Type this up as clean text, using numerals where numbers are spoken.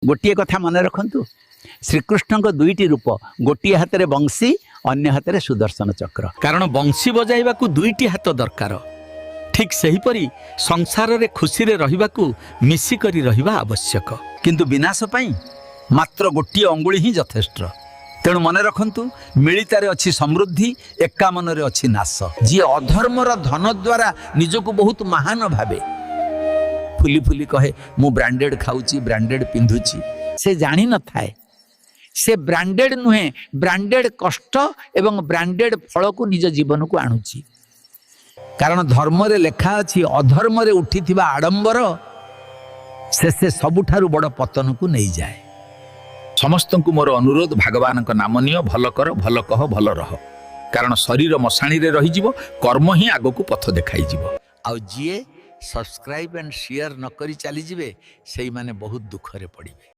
ଗୋଟିଏ କଥା ମନେ ରଖନ୍ତୁ, ଶ୍ରୀକୃଷ୍ଣଙ୍କ ଦୁଇଟି ରୂପ, ଗୋଟିଏ ହାତରେ ବଂଶୀ, ଅନ୍ୟ ହାତରେ ସୁଦର୍ଶନ ଚକ୍ର। କାରଣ ବଂଶୀ ବଜାଇବାକୁ ଦୁଇଟି ହାତ ଦରକାର। ଠିକ୍ ସେହିପରି ସଂସାରରେ ଖୁସିରେ ରହିବାକୁ ମିଶିକରି ରହିବା ଆବଶ୍ୟକ। କିନ୍ତୁ ବିନାଶ ପାଇଁ ମାତ୍ର ଗୋଟିଏ ଅଙ୍ଗୁଳି ହିଁ ଯଥେଷ୍ଟ। ତେଣୁ ମନେ ରଖନ୍ତୁ, ମିଳିତାରେ ଅଛି ସମୃଦ୍ଧି, ଏକା ମନରେ ଅଛି ନାଶ। ଯିଏ ଅଧର୍ମର ଧନ ଦ୍ୱାରା ନିଜକୁ ବହୁତ ମହାନ ଭାବେ, ଫୁଲି ଫୁଲି କହେ, "ମୁଁ ବ୍ରାଣ୍ଡେଡ୍ ଖାଉଛି, ବ୍ରାଣ୍ଡେଡ୍ ପିନ୍ଧୁଛି", ସେ ଜାଣିନଥାଏ ସେ ବ୍ରାଣ୍ଡେଡ୍ ନୁହେଁ, ବ୍ରାଣ୍ଡେଡ୍ କଷ୍ଟ ଏବଂ ବ୍ରାଣ୍ଡେଡ୍ ଫଳକୁ ନିଜ ଜୀବନକୁ ଆଣୁଛି। କାରଣ ଧର୍ମରେ ଲେଖା ଅଛି, ଅଧର୍ମରେ ଉଠିଥିବା ଆଡ଼ମ୍ବର ଶେଷେ ସବୁଠାରୁ ବଡ଼ ପତନକୁ ନେଇଯାଏ। ସମସ୍ତଙ୍କୁ ମୋର ଅନୁରୋଧ, ଭଗବାନଙ୍କ ନାମ ନିଅ, ଭଲ କର, ଭଲ କହ, ଭଲ ରହ। କାରଣ ଶରୀର ମଶାଣିରେ ରହିଯିବ, କର୍ମ ହିଁ ଆଗକୁ ପଥ ଦେଖାଇଯିବ। ଆଉ ଯିଏ ସବସ୍କ୍ରାଇବ୍ ଆଣ୍ଡ ସେୟାର ନ କରି ଚାଲିଯିବେ, ସେଇମାନେ ବହୁତ ଦୁଃଖରେ ପଡ଼ିବେ।